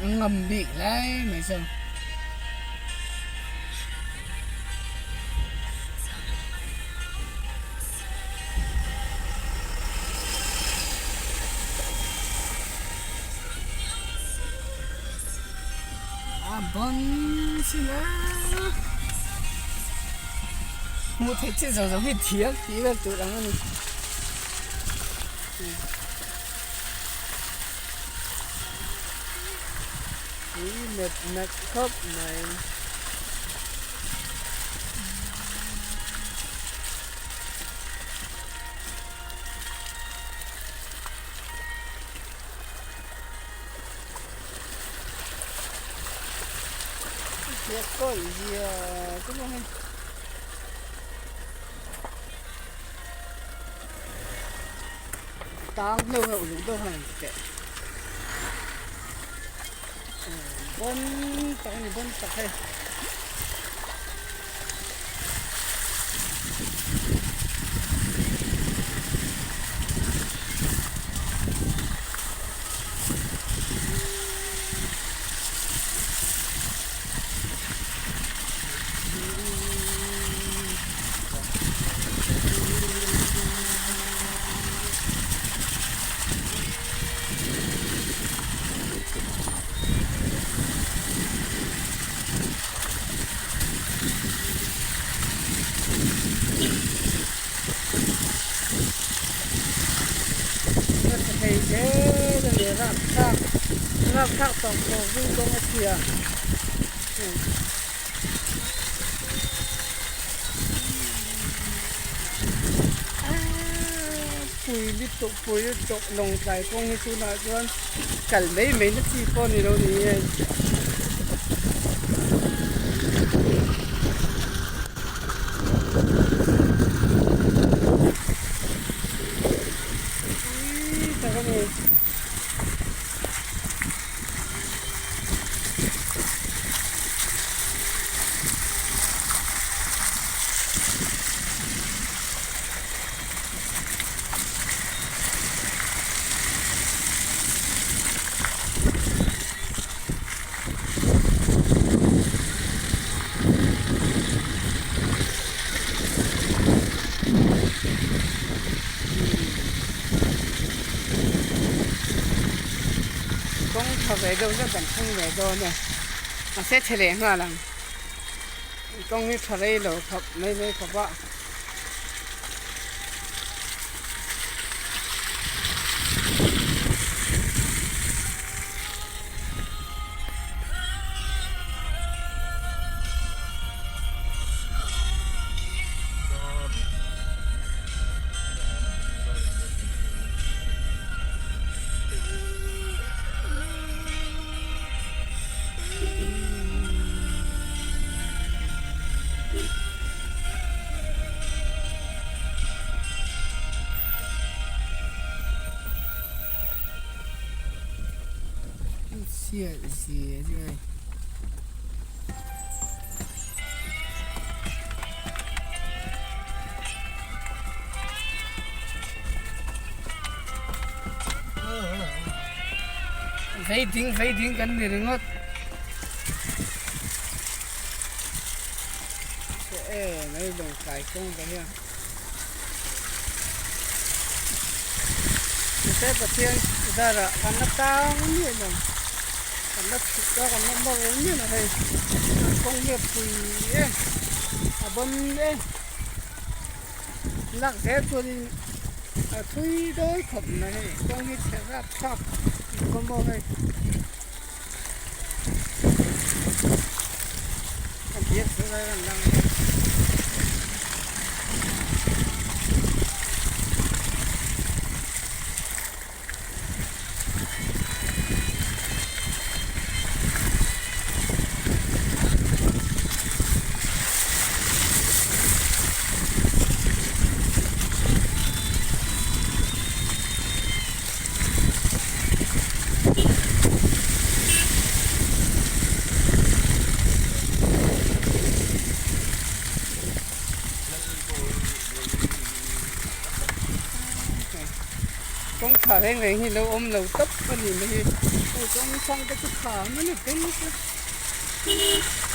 A ngam bik hle mai saw. A bon sin a. Hmuh theih chin zawng zawng hi thiam tih vel tur ang a ni. Pui mep mep khawp mai. Tiat kawi zia chu maw hei. Tang deuh hi uluk deuh hian teh bon tak a ni bon tak hei. Nasa thei zel a ni rapthlak rapthlak tawk tawk zing kawng a chhia. Pui lutuk pui lutuk lawngtlai kawng hi tunah chuan kal mai mai na chi pawh a ni lo ni hei. Pui tak a ni. Kawng tha ve deuh zet kan thleng ve dawn e mahse chhe leh nghal ang kawng hi tha rei lo khawp mai mai khawp a. Chhiat zia chu hei. Vei ding vei ding kan ni ringawt. E mai lawng tlai kawng ta hian. Mahse Pathian zarah kan la tang miah lo. Kan la chhuk a kan la nawr miah lo hei. An kawng hi a pui e a bawn e. Lak zel chuanin a thui dawn khawp mai hei kawng hi chhe rap thlak kawng maw hei. A biak chu lai an lang a. Kawng tha reng reng hi lo awm lo tawp a nih mai hi. Hei kawng chhang te chu tha mai ni beng te.